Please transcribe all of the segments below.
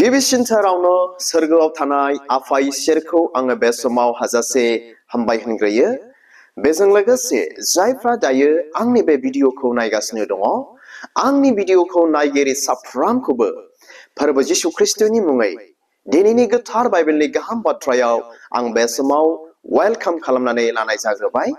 गिबिसिनथारावनो सोरगोआव थानाय आफा इसोरखौ आङो बे समाव हाजासे हामबाय होनग्रोयो। बेजों लोगोसे जायफ्रा दायो आंनि बे भिडिअखौ नायगासिनो दङ, आंनि भिडिअखौ नायगिरि साफ्रोमखौबो फोरबो जिसु ख्रिस्टनि मुङै दिनैनि गोथार बाइबेलनि गाहाम बाथ्रायाव आं बे समाव वेलकाम खालामनानै लानाय जाग्रोबाय।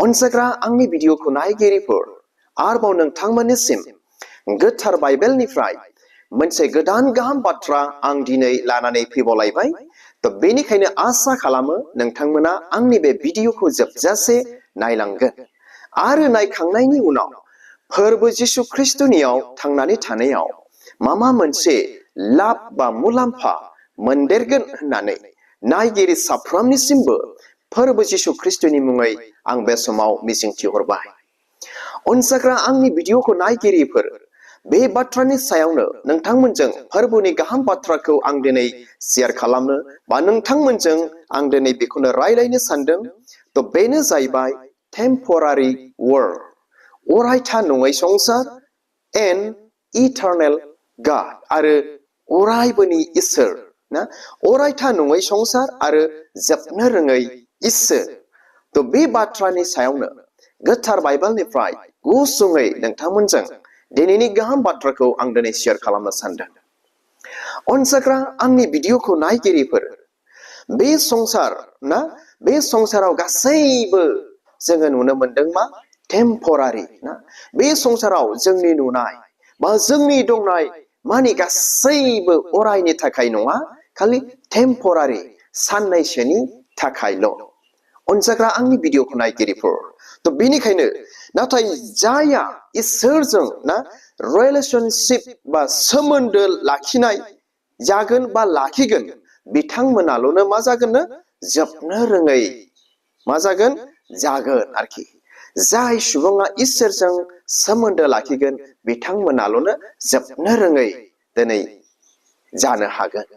अनसायग्रा आंनि भिडिअखौ नायगिरिफोर, आरोबाव नोंथांमोननिसिम गोथार बाइबेलनिफ्राय मोनसे गोदान गाहाम बाथ्रा आं दिनै लानानै फैबावलायबाय। बेनिखायनो आसा खालामो नोंथांमोना आंनि बे भिडिअखौ जोबजासे नायलांगोन आरो नायखांनायनि उनाव फोरबो जिसु ख्रिस्टनियाव थांनानै थानायाव मा मोनसे लाब बा मुलाम्फा मोनदेरगोन होननानै नायगिरि साफ्रोमनिसिमबो फोरबो जिसु ख्रिस्टनि मुङै आं बे समाव मिजिंथिहरबाय। अनसायग्रा आंनि भिडिअखौ नायगिरिफोर, बे बाथ्रानि सायावनो नोंथांमोनजों फोरबोनि गाहाम बाथ्राखौ आं दिनै शेयार खालामनो बा नोंथांमोनजों आं दिनै बेखौनो रायलायनो सानदों। बेनो जाहैबाय टेम्परारि वर्ल्ड, अरायथा नङै संसार एन्ड इटारनेल गड, आरो अरायबोनि इसोर ना, अरायथा नङै संसार आरो जोबनो रोङै इसोर। बे बाथ्रानि सायावनो गोथार बाइबेलनिफ्राय गुसुङै नोंथांमोनजों दिनैनि गाहाम बाथ्राखौ आं दिनै शेयार खालामनो सानदों। अनसायग्रा आंनि भिडिअखौ नायगिरिफोर, बे संसार ना, बे संसाराव गासैबो जोङो नुनो मोनदों मा टेम्परारि ना। बे संसाराव जोंनि नुनाय बा जोंनि दंनाय माने गासैबो अरायनि थाखाय नङा, खालि टेम्परारि, साननैसोनि थाखायल'। अनसायग्रा आंनि भिडिअखौ नायगिरिफोर, बेनिखायनो नाथाय जायहा इसोरजों ना रिलेशनशिप बा सोमोन्दो लाखिनाय जागोन बा लाखिगोन, बिथांमोनाल'नो मा जागोननो जोबनो रोङै मा जागोन आरोखि। जाय सुबुङा इसोरजों सोमोन्दो लाखिगोन, बिथांमोनाल'नो जोबनो रोङै दिनै जानो हागोन।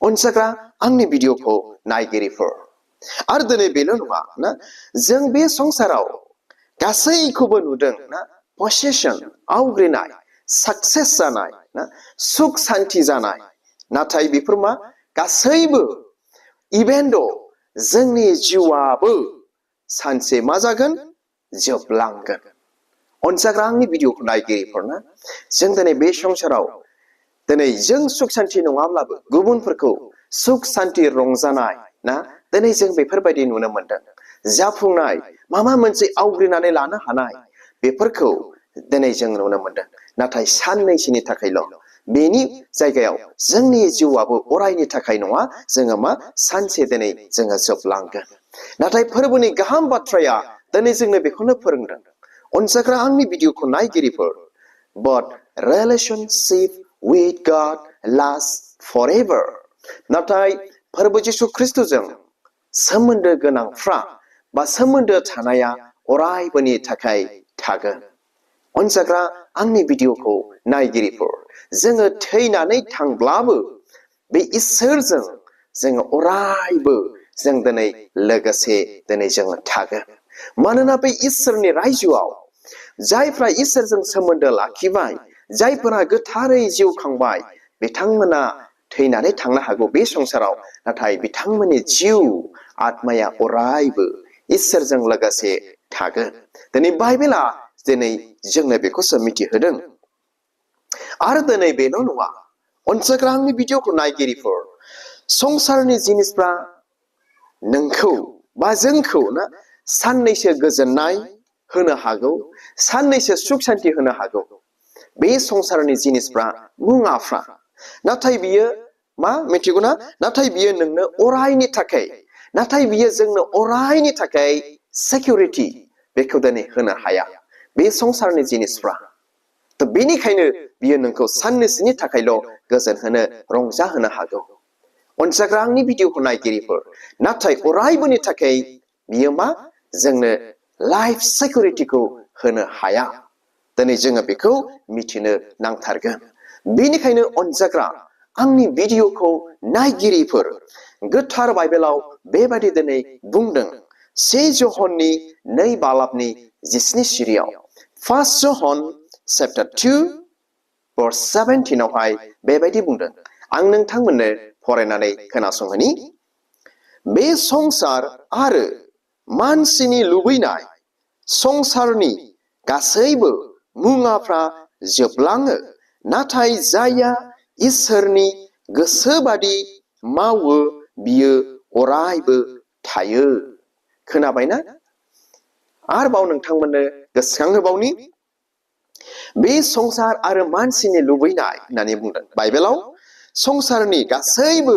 अनसायग्रा आंनि भिडिअखौ नायगिरिफोर, आरो दिनै बेल' नङा ना, जों बे संसाराव गासैखौबो नुदों ना, पसेसन, आवग्रिनाय, साक्सेस जानाय ना, सुख सान्ति जानाय। नाथाय बेफोर मा गासैबो इभेन्ट जोंनि जिउआबो सानसे मा जागोन जोबलांगोन। अनसायग्रा आंनि भिडिअखौ नायगिरिफोरना, जों दिनै बे संसाराव दिनै जों सुख सान्ति नङाब्लाबो गुबुनफोरखौ सुख सान्ति रंजानाय ना, दिनै जों बेफोरबायदि नुनो मोनदों। जाफुंनाय, माबा मोनसे आवग्रिनानै लानो हानाय, बेफोरखौ दिनै जों नुनो मोनदों। नाथाय साननैसोनि थाखायल'। बेनि जायगायाव जोंनि जिउआबो अरायनि थाखाय नङा, जोङो मा सानसे दिनै जोङो जोबलांगोन। नाथाय फोरबोनि गाहाम बाथ्राया दिनै जोंनो बेखौनो फोरोंदों। अनसायग्रा आंनि भिडिअखौ नायगिरिफोर, but relationship with God lasts forever। नाथाय फोरबो जिसु ख्रिस्टजों सोमोन्दो गोनांफ्रा बा सोमोन्दो थानाया अरायबोनि थाखाय थागोन। अनसायग्रा आंनि भिडिअखौ नायगिरिफोर, जोङो थैनानै थांब्लाबो बे इसोरजों जोङो अरायबो जों दिनै लोगोसे दिनै जोङो थागोन। मानोना बे इसोरनि रायजोआव जायफ्रा इसोरजों सोमोन्दो लाखिबाय, जायफोरा गोथारै जिउ खांबाय, बिथांमोना थैनानै थांनो हागौ बे संसाराव, नाथाय बिथांमोननि जिउ आत्माया अरायबो इसोरजों लोगोसे थागोन। दिनै बाइबेला दिनै जोंनो बेखौसो मिथिहोदों। आरो दिनै बेल' नङा, अनसायग्रा आंनि भिडिअखौ नायगिरिफोर, संसारनि जिनिसफ्रा नोंखौ बा जोंखौ ना साननैसो गोजोननाय होनो हागौ, साननैसो सुख सान्ति होनो हागौ बे संसारनि जिनिसफ्रा, मुवाफ्रा। नाथाय बियो मा मिथिगौ ना, नाथाय बियो नोंनो अरायनि थाखाय, नाथाय बियो जोंनो अरायनि थाखाय सिकिउरिटि बेखौ दिनै होनो हाया बे संसारनि जिनिसफ्रा। बेनिखायनो बियो नोंखौ साननैसोनि थाखायल' गोजोन होनो, रंजाहोनो हागौ। अनसायग्रा आंनि भिडिअखौ नायगिरिफोर, नाथाय अरायबोनि थाखाय बियो मा जोंनो लाइफ सिकिउरिटिखौ होनो हाया। दिनै जोङो बेखौ मिथिनो नांथारगोन। बेनिखायनो अनसायग्रा आंनि भिडिअखौ नायगिरिफोर, गोथार बाइबेलाव बेबायदि दिनै बुंदों। 1 ज'हननि 2 बालाबनि 17 सिरियाव, 1 ज'हन chapter 2 verse 17 आवहाय बेबायदि बुंदों, आं नोंथांमोननो फरायनानै खोनासंहोनि बे संसार आरो मानसिनि लुबैनाय संसारनि गासैबो मुवाफ्रा जोबलाङो नाथाय जायहा इसोरनि गोसोबादि मावो बियो अरायबो थायो खोनाबायना आरोबाव नोंथांमोननो गोसोखांहोबावनि बे संसार आरो मानसिनि लुबैनाय होननानै बुंदों बाइबेलाव संसारनि गासैबो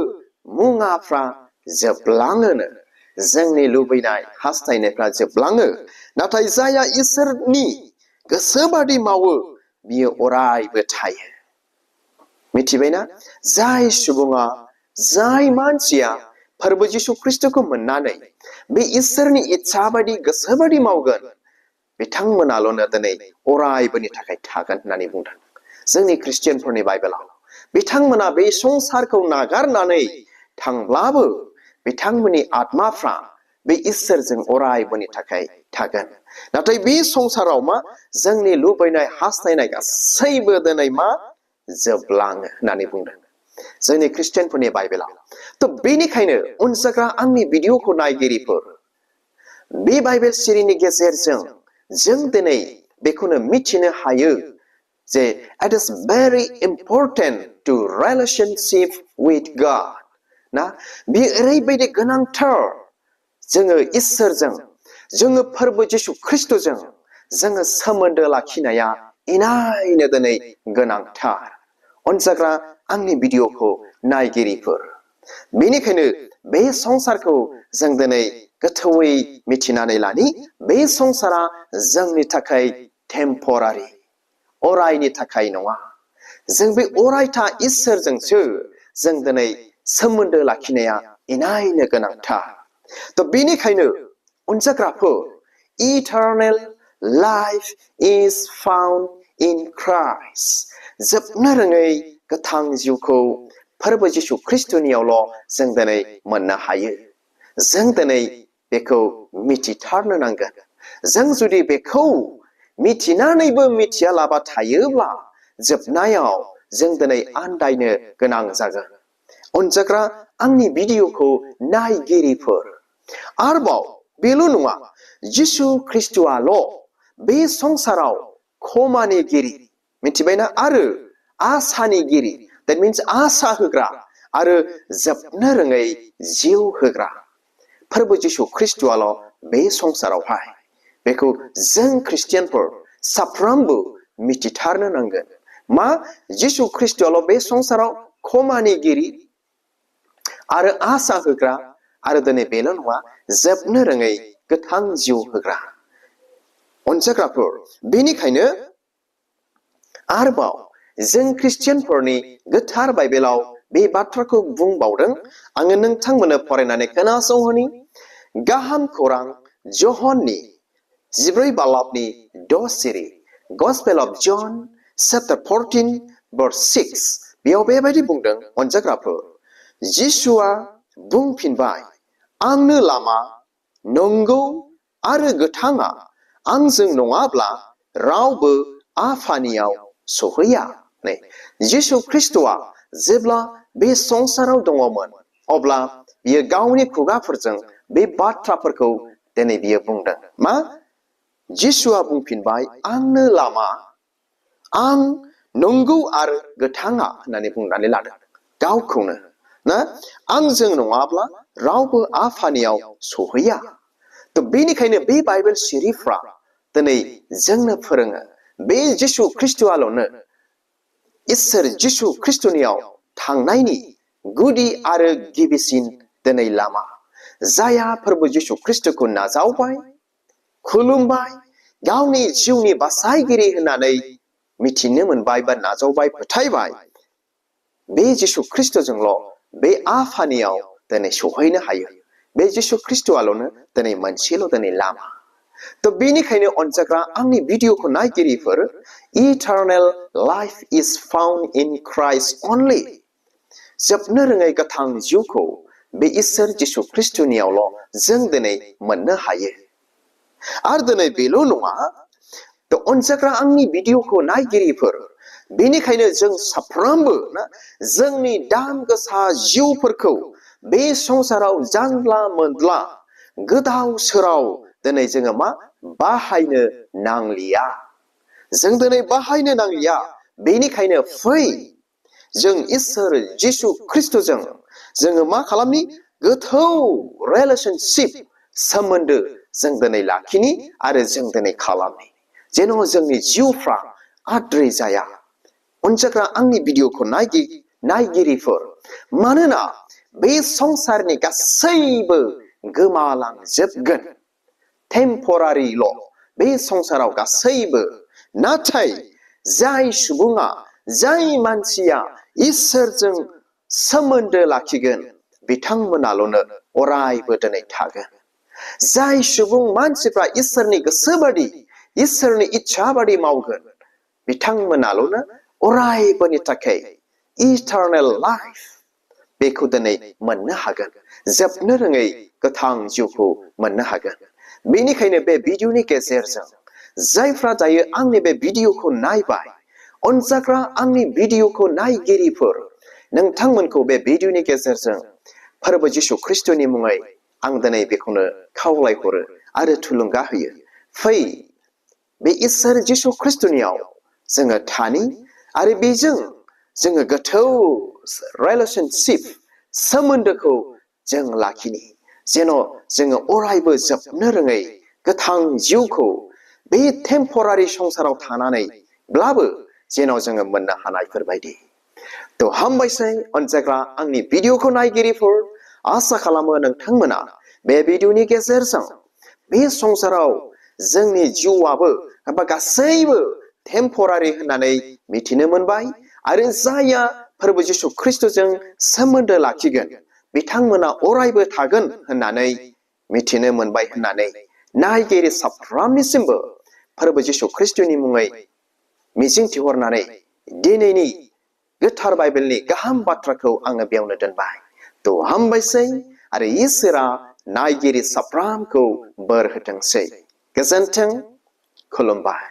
मुवाफ्रा जोबलाङोनो जोंनि लुबैनाय हास्थायनायफ्रा जोबलाङो नाथाय जायहा इसोरनि गोसोबादि मावो बियो अरायबो थायो मिथिबायना जाय सुबुङा जाय मानसिया फोरबो जिसु ख्रिस्टखौ मोननानै बे इसोरनि इच्छा बायदि गोसोबादि मावगोन बिथांमोनाल'नो दिनै अरायबोनि थाखाय थागोन होननानै बुंदों जोंनि ख्रिस्टियानफोरनि बाइबेलाव बिथांमोना बे संसारखौ नागारनानै थांब्लाबो बिथांमोननि आत्माफ्रा बे इसोरजों अरायबोनि थाखाय थागोन नाथाय बे संसाराव मा जोंनि लुबैनाय हास्थायनाय गासैबो दिनै मा जोबलाङो होननानै बुंदों जोंनि ख्रिस्टियानफोरनि बाइबेलाव थ' बेनिखायनो उनजाग्रा आंनि भिडिअखौ नायगिरिफोर बे बाइबेल सिरिनि गेजेरजों जों दिनै बेखौनो मिथिनो हायो जे it is very important to relationship with God ना बे ओरैबायदि गोनांथार जोङो इसोरजों जोङो फोरबो जिसु ख्रिस्टजों जोङो सोमोन्दो लाखिनाया इनायनो दिनै गोनांथार अनजाग्रा आंनि भिडिअखौ नायगिरिफोर बेनिखायनो बे संसारखौ जों दिनै गोथौयै मिथिनानै लानि बे संसारा जोंनि थाखाय टेम्परारि अरायनि थाखाय नङा जों बे अरायथा इसोरजोंसो जों दिनै सोमोन्दो लाखिनाया इनायनो गोनांथार थ' बेनिखायनो अनजाग्राफोर eternal life is found in Christ जोबनो रोङै गोथां जिउखौ फोरबो जिसु ख्रिस्टनियावल' जों दिनै मोननो हायो जों दिनै बेखौ मिथिथारनो नांगोन जों जुदि बेखौ मिथिनानैबो मिथियालाबा थायोब्ला जोबनायाव जों दिनै आन्दायनो गोनां जागोन अनजाग्रा आंनि भिडिअखौ नायगिरिफोर आरोबाव बेल' नङा जिसु ख्रिस्टआल' बे संसाराव खमानिगिरि मिथिबायना आरो आसानिगिरि that means आसा होग्रा आरो जोबनो रोङै जिउ होग्रा फोरबो जिसु ख्रिस्टआल' बे संसारावहाय बेखौ जों ख्रिस्टियानफोर साफ्रोमबो मिथिथारनो नांगोन मा जिसु ख्रिस्टआल' बे संसाराव खमानिगिरि आरो आसा होग्रा आरो दिनै बेल' नङा जोबनो रोङै गोथां जिउ होग्रा अनजाग्राफोर बेनिखायनो आरोबाव जों ख्रिस्टियानफोरनि गोथार बाइबेलाव बे बाथ्राखौ बुंबावदों आङो नोंथांमोननो फरायनानै खोनासंहोनि गाहाम खौरां जहननि 14 बालाबनि 6 सिरि Gospel of John chapter 14 verse 6 बेयाव बेबायदि बुंदों अनजाग्राफोर जिसुआ बुंफिनबाय आंनो लामा नंगौ आरो गोथाङा आंजों नङाब्ला रावबो आफानियाव सहैया जिसु ख्रिस्टआ जेब्ला बे संसाराव दङमोन अब्ला बियो गावनि खुगाफोरजों बे बाथ्राफोरखौ दिनै बियो बुंदों मा जिसुआ बुंफिनबाय आंनो लामा आं नंगौ आरो गोथाङा होननानै बुंनानै लादों गावखौनो ना आंजों नङाब्ला रावबो आफानियाव सहैया थ' बेनिखायनो बे बाइबेल सिरिफ्रा दिनै जोंनो फोरोङो बे जिसु ख्रिस्टआल'नो इसोर जिसु ख्रिस्टनियाव थांनायनि गुदि आरो गिबिसिन दिनै लामा जायहा फोरबो जिसु ख्रिस्टखौ नाजावबाय खुलुमबाय गावनि जिउनि बासायगिरि होननानै मिथिनो मोनबाय बा नाजावबाय फोथायबाय बे जिसु ख्रिस्टजोंल' बे आफानियाव दिनै सहैनो हायो बे जिसु ख्रिस्टआल'नो दिनै मोनसेल' दिनै लामा थ' बेनिखायनो अनजाग्रा आंनि भिडिअखौ नायगिरिफोर eternal life is found in Christ only जोबनो रोङै गोथां जिउखौ बे इसोर जिसु ख्रिस्टनियावल' जों दिनै मोननो हायो आरो दिनै बेल' नङा थ' अनजाग्रा आंनि भिडिअखौ नायगिरिफोर बेनिखायनो जों साफ्रोमबो ना जोंनि दाम गोसा जिउफोरखौ बे संसाराव जानला मोनला गोदाव सोराव दिनै जोङो मा बाहायनो नांलिया जों दिनै बाहायनो नांलिया बेनिखायनो फै जों इसोर जिसु ख्रिस्टजों जोङो मा खालामनि गोथौ रिलेशनशिप सोमोन्दो जों दिनै लाखिनि आरो जों दिनै खालामनि जेन' जोंनि जिउफ्रा आद्रि जाया अनजाग्रा आंनि भिडिअखौ नायगिरिफोर मानोना बे संसारनि गासैबो गोमालांजोबगोन टेम्परारिल' बे संसाराव गासैबो नाथाय जाय सुबुङा जाय मानसिया इसोरजों सोमोन्दो लाखिगोन बिथांमोनाल'नो अरायबो दिनै थागोन जाय सुबुं मानसिफ्रा इसोरनि गोसो बादि इसोरनि इच्छा बादि मावगोन बिथांमोनाल'नो अरायबोनि थाखाय इटारनेल लाइफ बेखौ दिनै मोननो हागोन जोबनो रोङै गोथां जिउखौ मोननो हागोन बेनिखायनो बे भिडिअनि गेजेरजों जायफ्रा दायो आंनि बे भिडिअखौ नायबाय अनजाग्रा आंनि भिडिअखौ नायगिरिफोर नोंथांमोनखौ बे भिडिअनि गेजेरजों फोरबो जिसु ख्रिस्टनि मुङै आं दिनै बेखौनो खावलायहरो आरो थुलुंगा होयो फै बे इसोर जिसु ख्रिस्टनियाव जोङो थानि आरो बेजों जोङो गोथौ रिलेशनशिप सोमोन्दोखौ जों लाखिनि जेन' जोङो अरायबो जोबनो रोङै गोथां जिउखौ बे टेम्परारि संसाराव थानानैब्लाबो जेन' जोङो मोननो हानायफोरबायदि थ' हामबायसै अनजाग्रा आंनि भिडिअखौ नायगिरिफोर आसा खालामो नोंथांमोना बे भिडिअनि गेजेरजों बे संसाराव जोंनि जिउआबो एबा गासैबो टेम्परारि होननानै मिथिनो मोनबाय आरो जायहा फोरबो जिसु ख्रिस्टजों सोमोन्दो लाखिगोन बिथांमोना अरायबो थागोन होननानै मिथिनो मोनबाय होननानै नायगिरि साफ्रोमनिसिमबो फोरबो जिसु ख्रिस्टनि मुङै मिजिंथिहरनानै दिनैनि गोथार बाइबेलनि गाहाम बाथ्राखौ आङो बेयावनो दोनबाय थ' हामबायसै आरो इसोरा नायगिरि साफ्रोमखौ बोर होथोंसै गोजोन्थों खुलुमबाय